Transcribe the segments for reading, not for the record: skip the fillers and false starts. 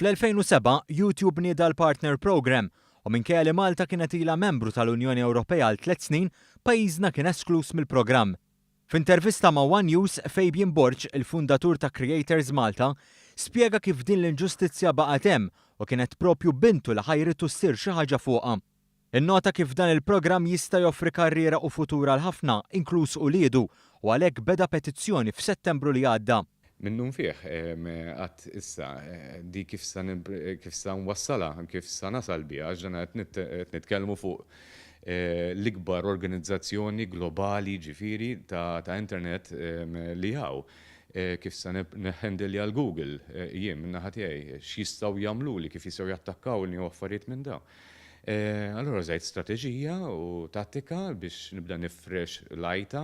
Fl-2007, YouTube nieda l-Partner Programme u minkejja li Malta kienet ilha membru tal-Unjoni Ewropea għal 3 snin, pajjiżna kien eskluż mill-programm. F'intervista ma' One News, Fabian Borg, il-fundatur ta' Creators Malta, spjega kif din l-inġustizzja baqgħet hemm u kienet propju bintu li ħajritu ssir xi ħaġa fuqha. Innota kif dan il-programm jista' joffri karriera u futur għal ħafna, inkluż uliedu, u għalhekk beda petizzjoni f'Settembru li għadda. Minnufih, għedt issa, di kif sa nwassalha, kif sa nasal biha, għax dan qed nitkellmu fuq l-ikbar organizzazzjoni globali, ġifieri, ta' internet li hawn. Kif sa neħendilja l-Google, jien min-naħa tiegħi, x'jistgħu jagħmlu li kif jistgħu jattakkawni u affarijiet minn dawn. Allora użajt strateġija u tattika biex nibda nifrex l-għajta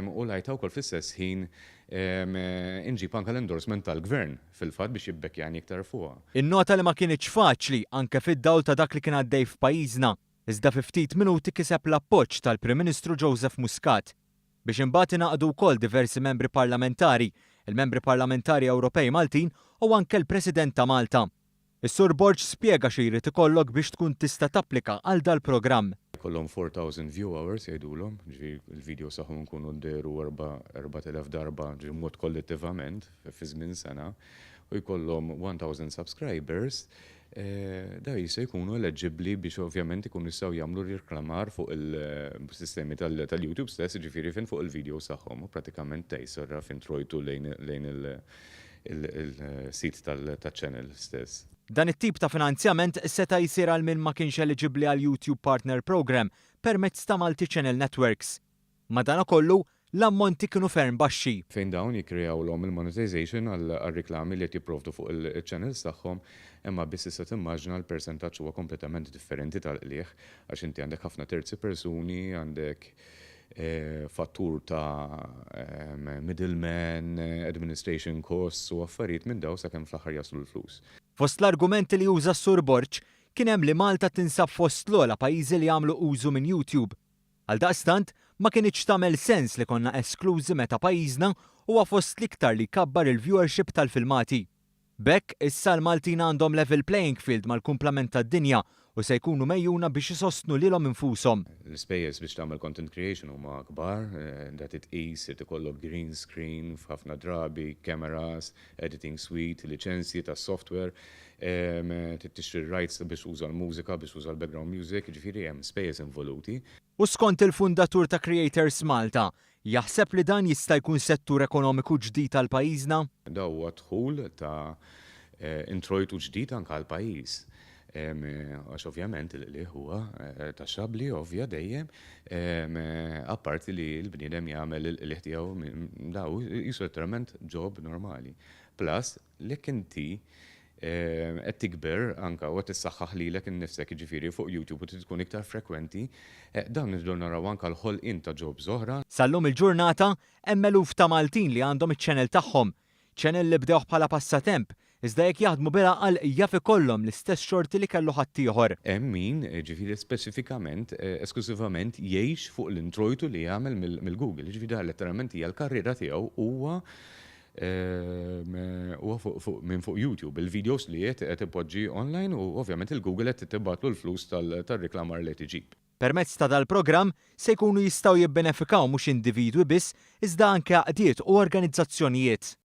u l-għajta wkoll fl-istess ħin inġib anka l-endorsement tal-gvern fil-fatt biex jibbekkjani iktar fuqha. Innota li ma kienx faċli anke fid-dawl ta' dak li kien għaddej f'pajjiżna, iżda fi ftit minuti kiseb l-appoġġ tal-Prim Ministru Joseph Muscat. Biex imbagħad ingħaqdu wkoll diversi membri parlamentari, il-membri parlamentari Ewropej Maltin u anke l-President ta' Malta. Is-Sur Borg spjega xi jrid ikollok biex tkun tista' tapplika għal dal-programm. Kollhom 4,000 view hours jgħidulhom, ġifieri il-video tagħhom nkunu dehru 4,000 darba, ġifieri mod kollettivament fi żmien sena, u jkollhom 1,000 subscribers, da jista' jkunu eleġibbli biex ovvjament ikunu jistgħu jagħmlu reklamar fuq il-sistemi tal-YouTube stess, ġifieri fin fuq il-video tagħhom, u pratikament tejserra fin trojtu lejn il-sit tal-channel stess. Dan it-tip ta' finanzjament seta' jsir għal min ma kienx eliġibbli għal YouTube Partner Program permezz ta' Multi Channel Networks. Madanakollu, l-ammonti kienu ferm baxxi. Fejn dawn jikkreawlhom il-monetization għal-reklami li qed jipprovdu fuq il-channels tagħhom, imma biss issa timmaġina l-persentaġġ huwa kompletament differenti tal-qligħ, għax inti għandek ħafna terzi persuni, għandek fattur ta' middleman, administration costs u affarijiet minn dawn sakemm fl-aħħar jaslu l-flus. Fost l-argumenti li uża s-Sur Borg kien hemm li Malta tinsab fost l-ogħla pajjiżi li jagħmlu użu minn YouTube. Għaldaqstant, ma kienx tagħmel sens li konna esklużi meta pajjiżna huwa fost l-iktar li kabbar il-viewership tal-filmati. B'hekk, issa l-Maltin għandhom level playing field mal-kumplament tad-dinja u se jkunu megħjuna biex isostnu lilhom infushom. L-ispejjeż biex tagħmel content creation huma kbar, da titqis irid ikollok green screen f'ħafna drabi, cameras, editing suite, liċenzji ta' software, tixtri rights biex uża l-mużika, biex uża l-background music, ġifieri hemm spejjeż involuti. U skont il-fundatur ta' Creators Malta, jaħseb li dan jista' jkun settur ekonomiku ġdid għal pajjiżna? Da huwa dħul ta' introjtu ġdid anke għal pajjiż. Għax ovvjament li huwa taxxabli ovvja dejjem, apparti li l-bniedem jagħmel il-qligħ tiegħu daw jisu letteralment job normali. Plus, lek inti qed tikber anka u qed tissaħħaħ lilek innifsek, jiġifieri fuq YouTube, u trid tkun iktar frekwenti, dan nibdew naraw anka l-ħolqien ta' jobs oħra. Sal-lum il-ġurnata hemm eluf ta' Maltin li għandhom iċ-channel tagħhom. Channel li bdewh bħala passatemp, iżda jekk jaħdmu bil-għaqal jaf ikollhom l-istess xorti li kellu ħaddieħor. Hemm min, ġifieri speċifikament, esklusivament jgħix fuq l-introjtu li jagħmel mill-Google. Ġifieri da letteralment hija l-karriera tiegħu, huwa minn fuq YouTube, il-videos li qed ipoġġi online, u ovvjament il-Google qed tibgħatlu l-flus tal-reklamar li qed iġib. Permezz ta' dal-programm se jkunu jistgħu jibbenefikaw mhux individwi biss, iżda anke għaqdiet u organizzazzjonijiet.